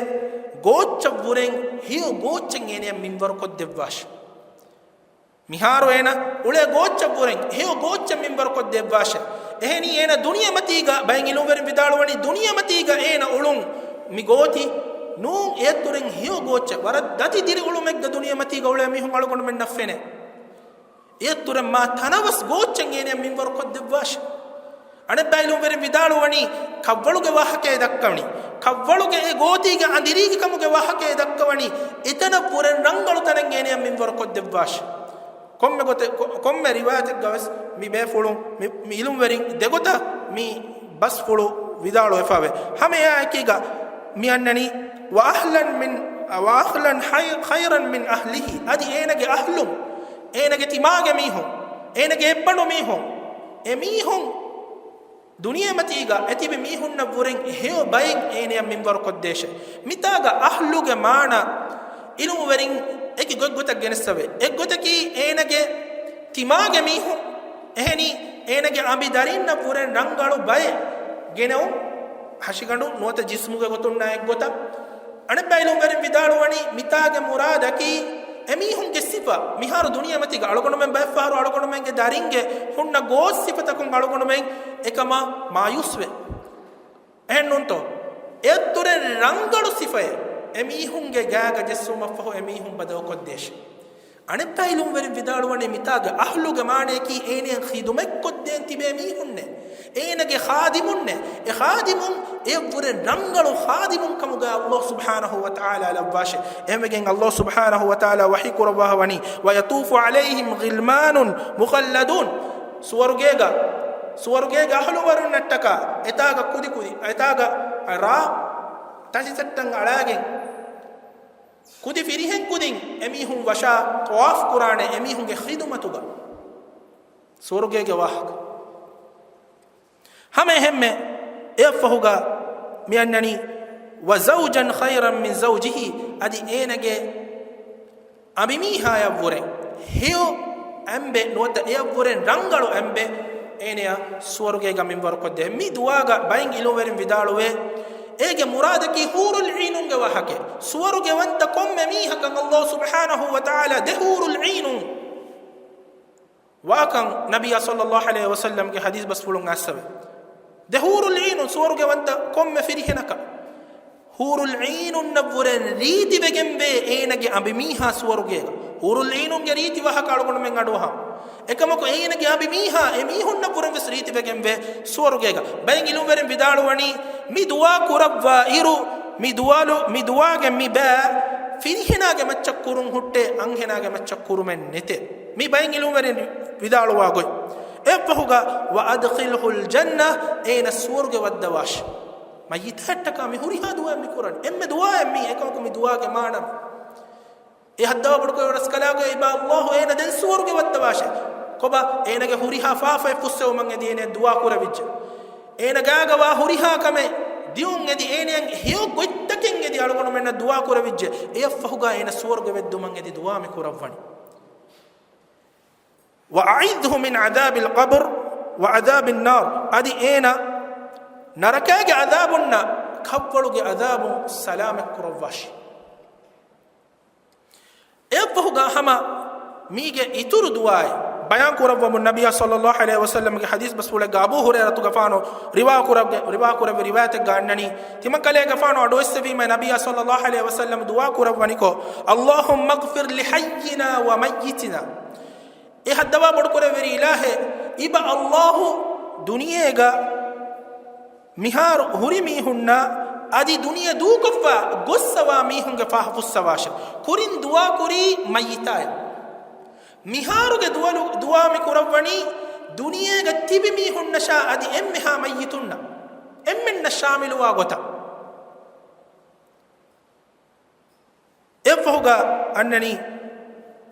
ގޯއްޗަށްވުރެން ހެޔޮ ގޯއްޗެއް އޭނަޔަށް މިންވަރުކޮށްދެއްވާށި. މިހާރު އޭނަ އުޅޭ ގޯއްޗަށްވުރެން ހެޔޮ ގޯއްޗެއް މިންވަރުކޮށްދެއްވާށެ. އެހެނީ އޭނަ ދުނިޔެމަތީގަ، ބައެއް އިލްމުވެރިން ވިދާޅުވަނީ، ދުނިޔެމަތީގަ އޭނަ އުޅުން މި ގޯތި ނޫން، އެއަށްތުރެން ހެޔޮ ގޯއްޗެއް، ވަރަށް ދަތި ދިރިއުޅުމެއްގަ ދުނިޔެމަތީގަ އުޅޭ މީހުން އަޅުގަނޑުމެންނަށް ފެނޭ. އެއަށްތުރެން މާ ތަނަވަސް ގޯއްޗެއް އޭނަޔަށް މިންވަރުކޮށްދެއްވާށެ. އަނެއްބައި އިލްމުވެރިން ވިދާޅުވަނީ، ކަށްވަޅުގެ ވާހަކައެއް ދައްކަވަނީ. ކަށްވަޅުގެ އެ ގޯތީގެ އަނދިރީގެ ކަމުގެ ވާހަކައެއް ދައްކަވަނީ، އެތަނަށްވުރެން ރަނގަޅު ތަނެއް އޭނަޔަށް މިންވަރުކޮށްދެއްވާށެ. ކޮންމެ ގޮތެއް، ކޮ-، ކޮންމެ ރިވާޔަތެއްގަވެސް މި ބޭފުޅުން، މި، މި އިލްމުވެރިން ދެގޮތަށް މި ބަސްފުޅު ވިދާޅުވެފަވޭ. ހަމައެއާއެކީގަ މި އަންނަނީ، "وأهلا من، وأهلا خيرا من أهله." އަދި އޭނަގެ އަހްލުން، އޭނަގެ ތިމާގެ މީހުން، އޭނަގެ އެއްބަނޑު މީހުން، އެ މީހުން ދުނިޔެމަތީގަ އެތިބި މީހުންނަށްވުރެން ހެޔޮ ބައެއް އޭނަޔަށް މިންވަރުކޮށްދޭށެ. މިތާގަ އަހްލުގެ މާނަ އިލްމުވެރިން އެކި ގޮތްގޮތަށް ގެނެއްސަވޭ. އެއްގޮތަކީ އޭނަގެ ތިމާގެ މީހުން، އެހެނީ އޭނަގެ އަނބިދަރީންނަށްވުރެން ރަނގަޅު ބައެއް ގެނެވުން، ހަށިގަނޑު ނުވަތަ ޖިސްމުގެ ގޮތުންނާ އެއްގޮތަށް. އަނެއްބައި އިލްމުވެރިން ވިދާޅުވަނީ، މިތާގެ މުރާދަކީ އެމީހުންގެ ސިފަ، މިހާރު ދުނިޔެމަތީގަ އަޅުގަނޑުމެން ބައެއްފަހަރު އަޅުގަނޑުމެންގެ ދަރިންގެ ހުންނަ ގޯސް ސިފަތަކުން އަޅުގަނޑުމެން އެކަމާ މާޔޫސްވޭ. އެހެންނޫންތޯ؟ އެއަށްތުރެން ރަނގަޅު ސިފައެއް އެމީހުންގެ ގާގަ ޖެއްސުމަށްފަހު އެމީހުން ބަދަލުކޮށްދޭށެ. އަނެއްބައި އިލްމުވެރިން ވިދާޅުވަނީ، މިތާގަ އަހްލުގެ މާނަޔަކީ އޭނަޔަށް ޚިދުމަތްކޮށްދޭން ތިބޭ މީހުންނޭ. އޭނަގެ ޚާދިމުންނޭ. އެ ޚާދިމުން އެއަށްވުރެން ރަނގަޅު ޚާދިމުން ކަމުގަ ﷲ ސުބްޙާނަހޫ ވަތަޢާލާ ލައްވާށެ. އެހެންވެގެން ﷲ ސުބްޙާނަހޫ ވަތަޢާލާ ވަޙީ ކުރައްވާ ވަނީ، "ويطوف عليهم غلمان مخلدون." ސުވަރުގޭގަ، ސުވަރުގޭގެ އަހުލުވަރުންނަށްޓަކާ އެތާގަ ކުދި ކުދި، އެތާގަ ރާ ތަށިތައްޓަން އަޅާގެން، ކުދި ފިރިހެން ކުދިން އެމީހުން ވަށާ ޠަވާފް ކުރާނެ އެމީހުންގެ ޚިދުމަތުގަ. ސުވަރުގޭގެ ވާހަކަ. ހަމަ އެހެންމެ އެއަށްފަހުގަ މި އަންނަނީ، "وزوجا خيرا من زوجه"، އަދި އޭނަގެ އަނބިމީހާޔަށްވުރެ ހެޔޮ އަނބެއް ނުވަތަ އެއަށްވުރެ ރަނގަޅު އަނބެއް އޭނަޔަށް ސުވަރުގޭގަ މިންވަރުކޮށްދޭ. މި ދުޢާގަ ބައެއް ޢިލްމުވެރިން ވިދާޅުވޭ، އޭގެ މުރާދަކީ ޙޫރުލް ޢީނުންގެ ވާހަކަ. ސުވަރުގެވަންތަ ކޮންމެ މީހަކަށް ﷲ ސުބްޙާނަހޫ ވަތަޢާލާ ދެ ޙޫރުލް ޢީނުން ވާކަން ނަބިއްޔާ ޞައްލައްލާހު ޢަލައިހި ވަސައްލަމްގެ ޙަދީޘް ބަސްފުޅުން އައްސަވެ. ދެ ޙޫރުލް ޢީނުން ސުވަރުގެވަންތަ ކޮންމެ ފިރިހެނަކަށް، ޙޫރުލް ޢީނުންނަށްވުރެ ރީތިވެގެންވޭ އޭނަގެ އަނބިމީހާ ސުވަރުގޭގަ. ޙޫރުލް ޢީނުންގެ ރީތި ވާހަކަ އަޅުގަނޑުމެން އަޑުއަހަން. އެކަމަކު އޭނަގެ އަނބިމީހާ އެމީހުންނަށްވުރެން ވެސް ރީތިވެގެންވޭ ސުވަރުގޭގަ. ބައެއް ޢިލްމުވެރިން ވިދާޅުވަނީ، މި ދުޢާ ކުރައްވާ އިރު، މި ދުޢާލު، މި ދުޢާގެ މި ބައި ފިރިހެނާގެ މައްޗަށް ކުރުން ހުއްޓޭ، އަންހެނާގެ މައްޗަށް ކުރުމެއް ނެތޭ. މި ބައެއް ޢިލްމުވެރިން ވިދާޅުވާ ގޮތް. އެއަށްފަހުގަ، "وأدخله الجنة"، އޭނަ ސުވަރުގެ ވައްދަވާށި. މައްޔިތާއަށްޓަކާ މި ހުރިހާ ދުޢާއެއް މި ކުރަން. އެންމެ ދުޢާއެއް މީ، އެކަމަކު މި ދުޢާގެ މާނަ މި. އެ ހައްދަވާ ބޮޑުކޮށް ރަސްކަލާގޮ، އިބާ ﷲ އޭނަ ދެން ސުވަރުގެ ވައްދަވާށޭ. ކޮބާ؟ އޭނަގެ ހުރިހާ ފާފައެއް ފުއްސެވުމަށް އެދި އޭނަ ދުޢާ ކުރެވިއްޖެ. އޭނަ ގާގަވާ ހުރިހާ ކަމެއް ދިޔުން އެދި އޭނައަށް ހެޔޮ ގޮތްތަކެއް އެދި އަޅުގަނޑުމެންނަށް ދުޢާ ކުރެވިއްޖެ. އެއަށްފަހުގަ އޭނަ ސުވަރުގެ ވެއްދުމަށް އެދި ދުޢާ މި ކުރައްވަނީ. "وأعذه من عذاب القبر وعذاب النار"، އަދި އޭނަ ނަރަކައިގެ ޢަޛާބުންނާ ކަށްވަޅުގެ ޢަޛާބުން ސަލާމަތް ކުރައްވާށި. އެއަށްފަހުގަ ހަމަ މީގެ އިތުރު ދުޢާއެއް ބަޔާން ކުރައްވަމުން، ނަބިއްޔާ ޞައްލައްލާހު ޢަލައިހި ވަސައްލަމްގެ ޙަދީޘް ބަސްފުޅެއްގަ އަބޫ ހުރައިރަތުގެފާނު ރިވާ ކުރެއްވި، ރިވާ ކުރެއްވި ރިވާޔަތެއްގަ އަންނަނީ، ތިމަންކަލޭގެފާނު އަޑުއެއްސެވީމަ، ނަބިއްޔާ ޞައްލައްލާހު ޢަލައިހި ވަސައްލަމް ދުޢާ ކުރައްވަނިކޮށް، "اللهم اغفر لحينا وميتنا". އެ ހައްދަވާ ބޮޑުކުރެއްވި އިލާހޭ، އިބަ ﷲ ދުނިޔޭގަ މިހާރު ހުރި މީހުންނާ އަދި ދުނިޔެ ދޫކޮށްފަ ގޮއްސަވާ މީހުންގެ ފާހަ ފުއްސަވާށެ. ކުރިން ދުޢާ ކުރީ މައްޔިތާއަށް. މިހާރުގެ ދުވަލު، ދުޢާ މި ކުރައްވަނީ ދުނިޔޭގަ ތިބި މީހުންނަށާ އަދި އެންމެހާ މައްޔިތުންނަށް، އެންމެންނަށް ޝާމިލުވާ ގޮތަށް. އެއަށްފަހުގަ އަންނަނީ،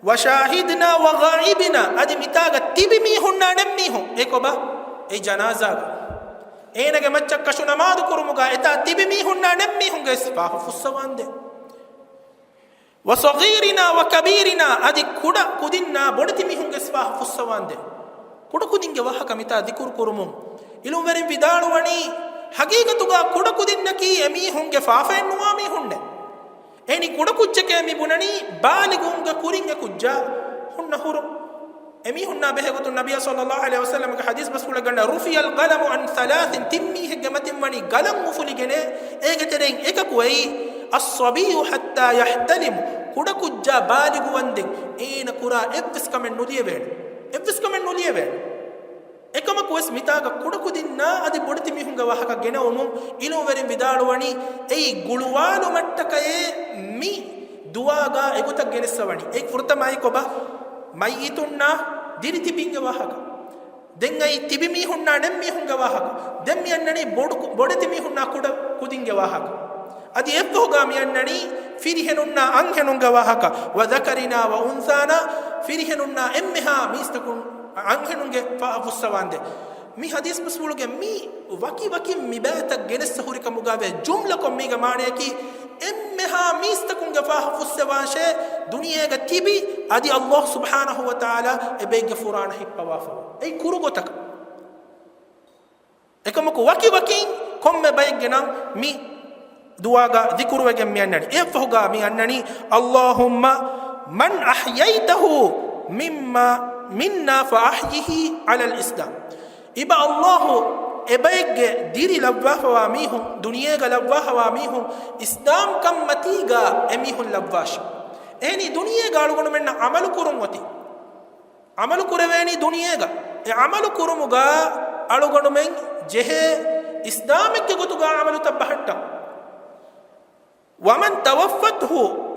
"وشاهدنا وغائبنا"، އަދި މިތާގަ ތިބި މީހުންނާ ނެތް މީހުން، އެ ކޮބާ؟ އެ ޖަނާޒާގަ. އޭނަގެ މައްޗަށް ކަށު ނަމާދު ކުރުމުގަ އެތާ ތިބި މީހުންނާ ނެތް މީހުންގެ ފާހަ ފުއްސަވާނދޭ. "وصغيرنا وكبيرنا"، އަދި ކުޑަ ކުދިންނާ ބޮޑެތި މީހުންގެ ފާހަ ފުއްސަވާނދޭ. ކުޑަކުދިންގެ ވާހަކަ މިތާ ޛިކުރު ކުރުމުން، ޢިލްމުވެރިން ވިދާޅުވަނީ، ޙަޤީޤަތުގަ ކުޑަކުދިންނަކީ އެމީހުންގެ ފާފައެއް ނުވާ މީހުންނޭ. އެހެނީ ކުޑަކުއްޖެކޭ މި ބުނަނީ ބާލިޣުވުމުގެ ކުރިން އެ ކުއްޖާ ހުންނަ ހުރުން. އެމީހުންނާ ބެހޭގޮތުން ނަބިއްޔާ ޞައްލައްލާހު ޢަލައިހި ވަސައްލަމްގެ ޙަދީޘް ބަސްފުޅެއްގަންނަ، "رفع القلم عن ثلاث"، ތިން މީހެއްގެ މަތިން ވަނީ ގަލަން އުފުލިގެނޭ. އޭގެ ތެރެއިން އެކަކު އެއީ، "الصبي حتى يحتلم"، ކުޑަކުއްޖާ ބާލިޣުވަންދެން އޭނަ ކުރާ އެއްވެސް ކަމެއް ނުލިޔެވޭނެ. އެއްވެސް ކަމެއް ނުލިޔެވޭނެ. އެކަމަކުވެސް މިތާގަ ކުޑަކުދިންނާ އަދި ބޮޑެތި މީހުންގެ ވާހަކަ ގެނައުމުން ޢިލްމުވެރިން ވިދާޅުވަނީ، އެއީ ގުޅުވާލުމަށްޓަކައޭ މި ދުޢާގަ އެގޮތަށް ގެނެއްސަވަނީ. އެ ފުރަތަމަ އެއީ ކޮބާ؟ މައްޔިތުންނާ ދިރިތިބީންގެ ވާހަކަ. ދެން އައީ ތިބި މީހުންނާ ނެތް މީހުންގެ ވާހަކަ. ދެން މި އަންނަނީ ބޮޑު، ބޮޑެތި މީހުންނާ ކުޑަ ކުދިންގެ ވާހަކަ. އަދި އެއްފަހުގަ މި އަންނަނީ ފިރިހެނުންނާ އަންހެނުންގެ ވާހަކަ. "وذكرنا وأنثانا"، ފިރިހެނުންނާ އެންމެހާ މީސްތަކުން އަންހެނުންގެ ފާހަ ފުއްސަވާނދޭ. މި ޙަދީޘް ބަސްފުޅުގެ މި ވަކި ވަކިން މި ބައިތައް ގެނެއްސަ ހުރިކަމުގަވޭ ޖުމްލަކޮށް މީގެ މާނަޔަކީ، އެންމެހާ މީސްތަކުންގެ ފާހަ ފުއްސެވާށޭ، ދުނިޔޭގަ ތިބި، އަދި ﷲ ސުބްޙާނަހޫ ވަތަޢާލާ އެބައެއްގެ ފުރާނަ ހިއްޕަވާފަވާ. އެއީ ކުރު ގޮތަކަށް. އެކަމަކު ވަކި ވަކިން ކޮންމެ ބައެއްގެ ނަން މި ދުޢާގަ ޛިކުރުވެގެން މި އަންނަނީ. އެއަށްފަހުގަ މި އަންނަނީ، "اللهم من أحييته مما، منا فأحيه على الإسلام". އިބަ ﷲ އެބައެއްގެ ދިރި ލައްވާފަވާ މީހުން، ދުނިޔޭގަ ލައްވާފަވާ މީހުން، އިސްލާމްކަން މަތީގަ އެމީހުން ލައްވާށި. އެހެނީ ދުނިޔޭގަ އަޅުގަނޑުމެންނަށް ޢަމަލު ކުރުން އޮތީ. ޢަމަލު ކުރެވޭނީ ދުނިޔޭގަ. އެ ޢަމަލު ކުރުމުގަ އަޅުގަނޑުމެން ޖެހޭ އިސްލާމެއްގެ ގޮތުގަ ޢަމަލުތައް ބަހައްޓަން. "ومن توفته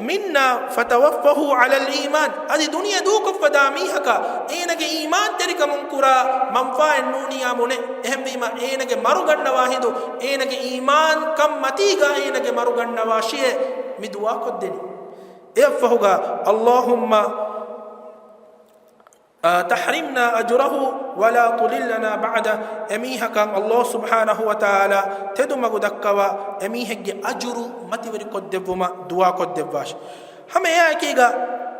منا فتوفه على الإيمان". އަދި ދުނިޔެ ދޫކޮށްފަދާ މީހަކަށް އޭނަގެ އީމާންތެރިކަމުން ކުރާ މަންފާއެއް ނޫނިޔާމުނެ. އެހެންވީމަ، އޭނަގެ މަރުގަންނަވާ ހިނދު، އޭނަގެ އީމާންކަން މަތީގަ އޭނަގެ މަރުގަންނަވާށިއޭ މި ދުޢާކޮށްދެނީ. އެއަށްފަހުގަ، اللهم تحرمنا أجره ولا تضلنا بعده. އެމީހަކަށް ﷲ ސުބްޙާނަހޫ ވަތަޢާލާ ތެދުމަގު ދައްކަވާ، އެމީހެއްގެ އަޖުރު މަތިވެރިކޮށްދެއްވުމަށް ދުޢާކޮށްދެއްވާށި. ހަމަ އެއާއެކީގަ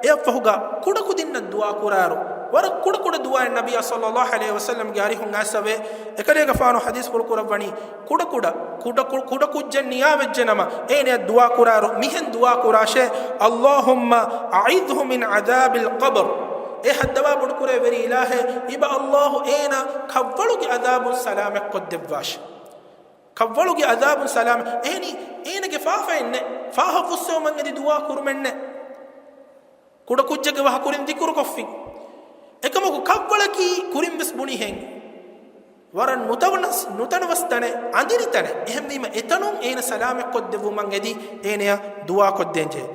އެއަށްފަހުގަ ކުޑަކުދިންނަށް ދުޢާ ކުރާއިރު، ވަރަށް ކުޑަކުޑަ ދުޢާއެއް ނަބިއްޔާ ޞައްލައްލާހު ޢަލައިހި ވަސައްލަމްގެ އަރިހުން އައިސްފަވޭ. އެކަލޭގެފާނު ޙަދީޘް ފުޅުކުރައްވަނީ، ކުޑަކުޑަ، ކުޑަ، ކު، ކުޑަކުއްޖެއް ނިޔާވެއްޖެނަމަ، އޭނަޔަށް ދުޢާ ކުރާއިރު، މިހެން ދުޢާ ކުރާށޭ، اللهم أعذه من عذاب القبر. އޭ ހައްދަވާ ބޮޑުކުރޭ ވެރި އިލާހޭ، އިބަ ﷲ އޭނަ ކަށްވަޅުގެ ޢަޛާބުން ސަލާމަތްކޮށްދެއްވާށި. ކަށްވަޅުގެ ޢަޛާބުން ސަލާމަތް. އެހެނީ، އޭނަގެ ފާފައެއްނެއް، ފާފަ ފުއްސެވުމަށް އެދި ދުޢާ ކުރުމެއްނެއް. ކުޑަކުއްޖެއްގެ ވާހަކަ ކުރިން ޛިކުރުކޮށްފި. އެކަމަކު ކަށްވަޅަކީ ކުރިންވެސް ބުނިހެން. ވަރަށް ނުތަނަވަސް، ނުތަނަވަސް ތަނެއް، އަނދިރި ތަނެއް. އެހެންވީމަ އެތަނުން އޭނަ ސަލާމަތްކޮށްދެއްވުމަށް އެދި އޭނަޔަށް ދުޢާކޮށްދޭންޖެހޭ.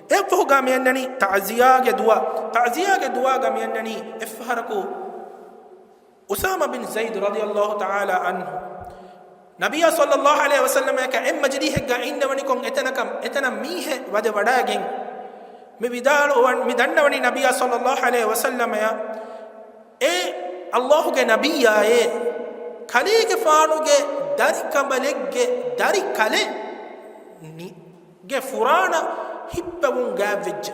އެއަށްފަހުގަ މިއަންނަނީ ތަޢުޒިޔާގެ ދުޢާ. ތަޢުޒިޔާގެ ދުޢާގަ މިއަންނަނީ އެއްފަހަރަކު އުސާމާ ބިން ޒައިދު ރަޟިޔައްލާހު ތަޢާލާ ޢަންހު ނަބިއްޔާ ޞައްލައްލާހު ޢަލައިހި ވަސައްލަމާއެކަ އެއްމަޖިލީހެއްގަ އިންނަވަނިކޮށް އެތަނަކަށް، އެތަނަށް މީހެއް ވަދެ ވަޑައިގެން މި ވިދާޅުވަން، މި ދަންނަވަނީ ނަބިއްޔާ ޞައްލައްލާހު ޢަލައިހި ވަސައްލަމަޔަށް، އޭ ﷲގެ ނަބިއްޔާއޭ، ކަލޭގެފާނުގެ ދަރިކަނބަލެއްގެ ދަރިކަލެއް ނި، ގެ ފުރާނަ ހިއްޕެވުން ގާތްވެއްޖެ.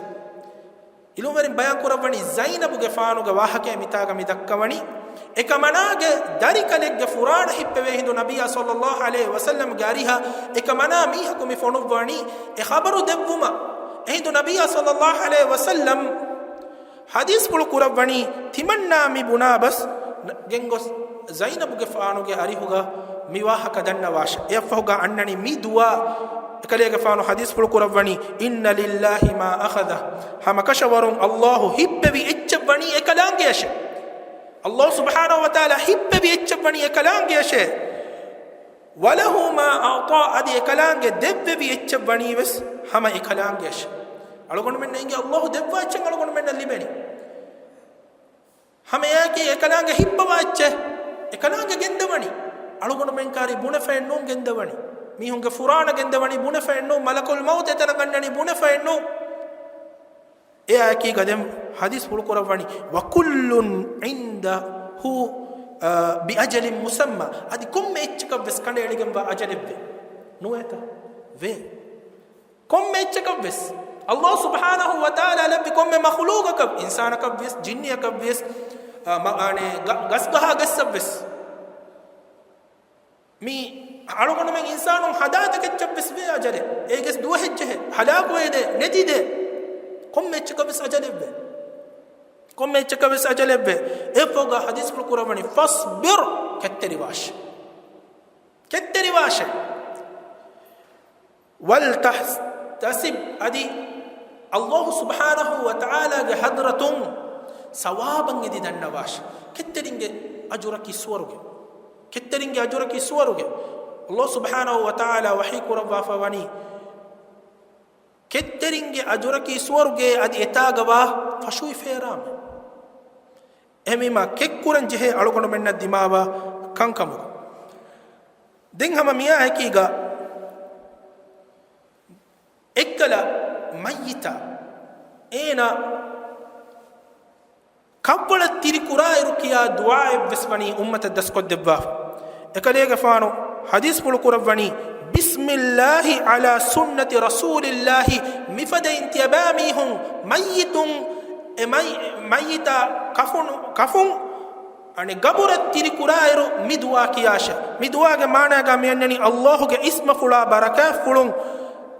ޢިލްމުވެރިން ބަޔާން ކުރައްވަނީ ޒައިނަބުގެފާނުގެ ވާހަކައެއް މިތާގަ މި ދައްކަވަނީ. އެކަމަނާގެ ދަރިކަލެއްގެ ފުރާނަ ހިއްޕެވޭ ހިނދު ނަބިއްޔާ ޞައްލައްލާހު ޢަލައިހި ވަސައްލަމްގެ އަރިހަށް އެކަމަނާ މީހަކު މި ފޮނުއްވަނީ. އެ ޚަބަރު ދެއްވުމަށް އެހިނދު ނަބިއްޔާ ޞައްލައްލާހު ޢަލައިހި ވަސައްލަމް ޙަދީޘްފުޅު ކުރައްވަނީ، ތިމަންނާ މި ބުނާބަސް ގެންގޮސް ޒައިނަބުގެފާނުގެ އަރިހުގަ މި ވާހަކަ ދަންނަވާށެ. އެއަށްފަހުގަ އަންނަނީ މި ދުޢާ. އެކަލޭގެފާނު ޙަދީޘްފުޅު ކުރައްވަނީ، إن لله ما أخذ. ހަމަކަށަވަރުން ﷲ ހިއްޕެވި އެއްޗެއްވަނީ އެކަލާނގެއަށޭ. ﷲ ސުބްޙާނަހޫ ވަތަޢާލާ ހިއްޕެވި އެއްޗެއްވަނީ އެކަލާނގެއަށޭ. وله ما أعطى، އަދި އެކަލާނގެ ދެއްވެވި އެއްޗެއްވަނީވެސް ހަމަ އެކަލާނގެއަށޭ. އަޅުގަނޑުމެންނަށް އެނގޭ ﷲ ދެއްވާ އެއްޗެއް އަޅުގަނޑުމެންނަށް ލިބެނީ. ހަމައެއާއެކީ އެކަލާނގެ ހިއްޕަވާ އެއްޗެއް އެކަލާނގެ ގެންދަވަނީ. އަޅުގަނޑުމެން ކާރީ ބުނެފައެއް ނޫން ގެންދަވަނީ. މީހުންގެ ފުރާނަ ގެންދަވަނީ ބުނެފައެއް ނޫން، މަލަކުލް މައުތު އެތަނަށް އަންނަނީ ބުނެފައެއް ނޫން. އެއާއެކީގަ ދެން ޙަދީޘް ފުޅުކުރައްވަނީ، وكل عنده، އާ، بأجل مسمى. އަދި ކޮންމެ އެއްޗަކަށްވެސް ކަނޑައެޅިގެންވާ އަޖަލެއްވޭ. ނުވޭތަ؟ ވޭ. ކޮންމެ އެއްޗަކަށްވެސް، ﷲ ސުބްޙާނަހޫ ވަތަޢާލާ ލެއްވި ކޮންމެ މަޚުލޫޤަކަށް، އިންސާނަކަށްވިޔަސް، ޖިންނިއަކަށްވިޔަސް، އާ، މަ، އާނެ، ގަ، ގަސްގަހާގެއްސަށްވެސް، މި އަޅުގަނޑުމެން އިންސާނުން ހަދާތަކެއްޗަށްވެސް ވޭ އަޖަލެއް. އޭގެސް ދުވަހެއްޖެހޭ، ހަލާކުވޭދޭ، ނެތިދޭ. ކޮންމެ އެއްޗަކަށްވެސް އަޖަލެއްވޭ. ކޮންމެ އެއްޗަކަށްވެސް އަޖަލެއްވޭ. އެއަށްފަހުގަ ޙަދީޘްފުޅު ކުރައްވަނީ، فاصبر، ކެތްތެރިވާށޭ. ކެތްތެރިވާށޭ. ولتحتسب، އަދި ﷲ ސުބްޙާނަހޫ ވަތަޢާލާގެ ޙަޟްރަތުން ސަވާބަށް އެދި ދަންނަވާށޭ. ކެތްތެރިންގެ އަޖުރަކީ ސުވަރުގެ. ކެތްތެރިންގެ އަޖުރަކީ ސުވަރުގެ. ﷲ ސުބްޙާނަހޫ ވަތަޢާލާ ވަޙީ ކުރައްވާފަ ވަނީ، ކެތްތެރިންގެ އަޖުރަކީ ސުވަރުގެ، އަދި އެތާގަވާ ފަށުވި ފޭރާމެ. އެހެންވީމަ ކެއްކުރަން ޖެހޭ އަޅުގަނޑުމެންނަށް ދިމާވާ ކަންކަމުގަ. ދެން ހަމަ މިއާއެކީގަ އެއްކަލަ މައްޔިތާ އޭނާ ކަށްވަޅަށް ތިރިކުރާއިރު ކިޔާ ދުޢާއެއްވެސް ވަނީ އުއްމަތަށް ދަސްކޮށްދެއްވާފަ. އެކަލޭގެފާނު ޙަދީޘްފުޅު ކުރައްވަނީ، بسم الله على سنة رسول الله، މިފަދައިން ތިޔަބައިމީހުން މައްޔިތުން، އެ މައް، މައްޔިތާ ކަފުނު، ކަފުން އަނެއް ގަބުރަށް ތިރިކުރާއިރު މި ދުޢާ ކިޔާށޭ. މި ދުޢާގެ މާނާގަ މިއަންނަނީ، ﷲގެ އިސްމަފުޅާ ބަރަކާތްފުޅުން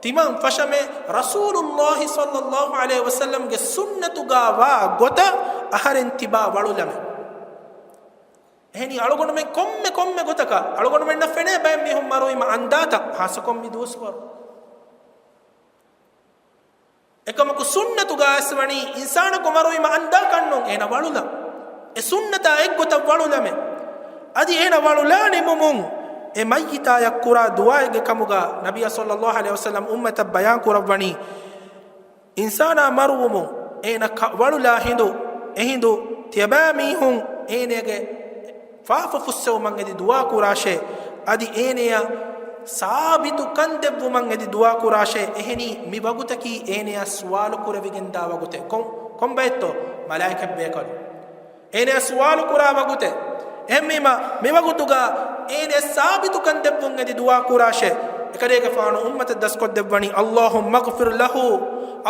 ތިމަން ފަށަމޭ، ރަސޫލުﷲ ޞައްލައްލާހު ޢަލައިހި ވަސައްލަމްގެ ސުންނަތުގަ ވާ ގޮތަށް އަހަރެން ތިބާ ވަޅުލަމޭ. އެހެނީ އަޅުގަނޑުމެން ކޮންމެ ކޮންމެ ގޮތަކަށް އަޅުގަނޑުމެންނަށް ފެނޭ ބައެއް މީހުން މަރުވީމަ އަންދާތަން، ޚާއްޞަކޮށް މި ދުވަސްވަރު. އެކަމަކު ސުންނަތުގައިވެސް ވަނީ އިންސާނަކު މަރުވީމަ އަންދާކަށްނޫން، އޭނަ ވަޅުލަން. އެ ސުންނަތާ އެއްގޮތަށް ވަޅުލަމޭ. އަދި އޭނަ ވަޅުލާ ނިމުމުން އެ މައްޔިތާޔަށް ކުރާ ދުޢާއެއްގެ ކަމުގަ ނަބިއްޔާ ޞައްލައްލާހު ޢަލައިހި ވަސައްލަމް އުއްމަތަށް ބަޔާން ކުރައްވަނީ، އިންސާނާ މަރުވުމުން އޭނަ ކަ، ވަޅުލާ ހިނދު، އެހިނދު ތިޔަބައިމީހުން އޭނަގެ ފާފަ ފުއްސެވުމަށް އެދި ދުޢާ ކުރާށޭ. އަދި އޭނަޔަށް ސާބިތު ކަން ދެއްވުމަށް އެދި ދުޢާ ކުރާށޭ. އެހެނީ މި ވަގުތަކީ އޭނަޔާ ސުވާލު ކުރެވިގެންދާ ވަގުތެއް. ކޮން، ކޮންބައެއްތޯ؟ މަލާއިކަތް ބޭކަލުން. އޭނަޔަށް ސުވާލު ކުރާ ވަގުތެއް. އެހެންވީމަ، މިވަގުތުގަ އޭނަޔަށް ސާބިތުކަން ދެއްވުން އެދި ދުޢާ ކުރާށޭ. އެކަލޭގެފާނު އުއްމަތަށް ދަސްކޮށްދެއްވަނީ، اللهم اغفر له،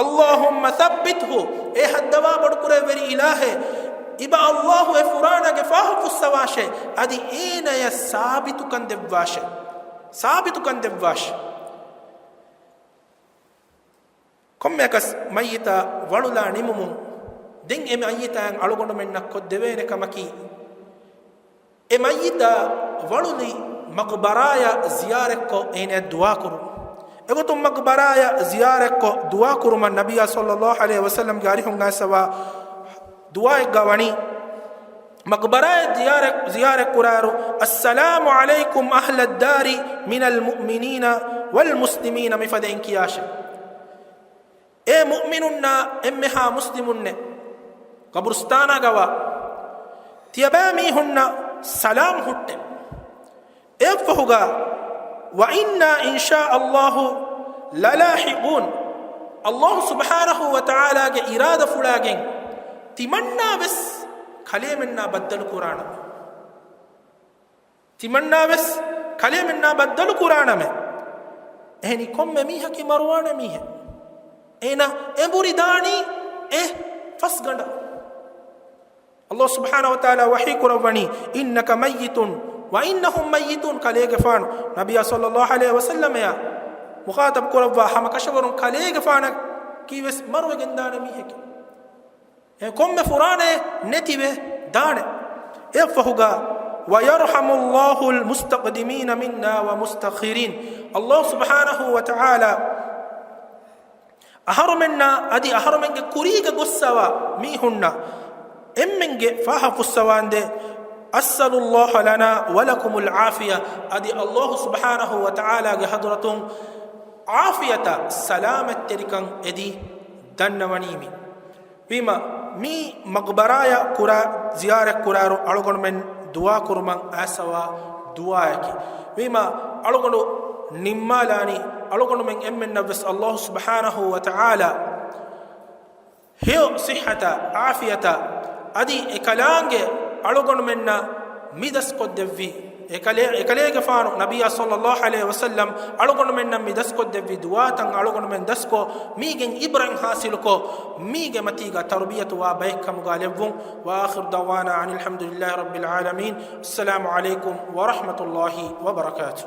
اللهم ثبته. އޭ ހައްދަވާ ބޮޑުކުރެއްވެރި އިލާހޭ، އިބަ ﷲ އެ ފުރާނާގެ ފާހަ ފުއްސަވާށޭ. އަދި އޭނަޔަށް ސާބިތުކަން ދެއްވާށޭ. ސާބިތުކަން ދެއްވާށޭ. ކޮންމެއަކަސް މައްޔިތާ ވަޅުލާ ނިމުމުން، ދެން އެ މައްޔިތާއަށް އަޅުގަނޑުމެންނަށް ކޮށްދެވޭނެ ކަމަކީ، އެ މައްޔިތާ ވަޅުލި މަޤްބަރާޔަށް ޒިޔާރަތްކޮށް އޭނަޔަށް ދުޢާކުރުން. އެގޮތުން މަޤްބަރާޔަށް ޒިޔާރަތްކޮށް ދުޢާކުރުމަށް ނަބިއްޔާ ޞައްލައްލާހު ޢަލައިހި ވަސައްލަމްގެ އަރިހުން އައިސްފަވާ ދުޢާއެއްގަ ވަނީ، މަޤްބަރާޔަށް ޒިޔާރަތް، ޒިޔާރަތް ކުރާއިރު، السلام عليكم أهل الدار من المؤمنين والمسلمين މިފަދައިން ކިޔާށޭ. އޭ މުއުމިނުންނާ އެންމެހާ މުސްލިމުންނޭ، ޤަބުރުސްތާނާގަވާ ތިޔަބައިމީހުންނަށް ސަލާމް ހުއްޓޭ. އެއަށްފަހުގަ، وإنا إن شاء الله للاحقون، ﷲ ސުބްޙާނަހޫ ވަތަޢާލާގެ އިރާދަފުޅާގެން ތިމަންނާވެސް ކަލޭމެންނާ ބައްދަލުކުރާނަމޭ. ތިމަންނާވެސް ކަލޭމެންނާ ބައްދަލުކުރާނަމޭ. އެހެނީ ކޮންމެ މީހަކީ މަރުވާނެ މީހެއް. އޭނަ އެނބުރި ދާނީ އެ ފަސްގަނޑަށް. ﷲ ސުބްޙާނަހޫ ވަތަޢާލާ ވަޙީ ކުރައްވަނީ، إنك ميت وإنهم ميتون، ކަލޭގެފާނު ނަބިއްޔާ ޞައްލައްލާހު ޢަލައިހި ވަސައްލަމަޔާ މުޚާޠަބު ކުރައްވާ ހަމަކަށަވަރުން ކަލޭގެފާނަކީވެސް މަރުވެގެންދާނެ މީހެކޭ. އެ ކޮންމެ ފުރާނައެއް ނެތިވެ ދާނެ. އެއަށްފަހުގަ، ويرحم الله المستقدمين منا والمستأخرين. ﷲ ސުބްޙާނަހޫ ވަތަޢާލާ އަހަރުމެންނާ އަދި އަހަރުމެންގެ ކުރީގަ ގޮއްސަވާ މީހުންނަށް އެންމެންގެ ފާހަ ފުއްސަވާނދޭ. أسأل الله لنا ولكم العافية. އަދި ﷲ ސުބްޙާނަހޫ ވަތަޢާލާގެ ޙަޟްރަތުން ޢާފިޔަތާ ސަލާމަތްތެރިކަން އެދި ދަންނަވަނީމި. ވީމަ، މީ މަޤްބަރާޔަށް ކުރާ ޒިޔާރަތް ކުރާއިރު އަޅުގަނޑުމެން ދުޢާ ކުރުމަށް އައިސްފަވާ ދުޢާއަކީ. ވީމަ، އަޅުގަނޑު ނިންމާލާނީ، އަޅުގަނޑުމެން އެންމެންނަށްވެސް ﷲ ސުބްޙާނަހޫ ވަތަޢާލާ ހެޔޮ ޞިއްޙަތާ، ޢާފިޔަތާ، އަދި އެކަލާނގެ އަޅުގަނޑުމެންނަށް މި ދަސްކޮށްދެއްވި، އެކަލޭ، އެކަލޭގެފާނު ނަބިއްޔާ ޞައްލައްލާހު ޢަލައިހި ވަސައްލަމް އަޅުގަނޑުމެންނަށް މި ދަސްކޮށްދެއްވި ދުޢާތައް އަޅުގަނޑުމެން ދަސްކޮށް، މީގެން ޢިބްރަތް ޙާޞިލުކޮށް، މީގެ މަތީގަ ތަރުބިޔަތުވާ ބައެއްކަމުގަ ލެއްވުން. وآخر دعوانا أن الحمد لله رب العالمين. السلام عليكم ورحمة الله وبركاته.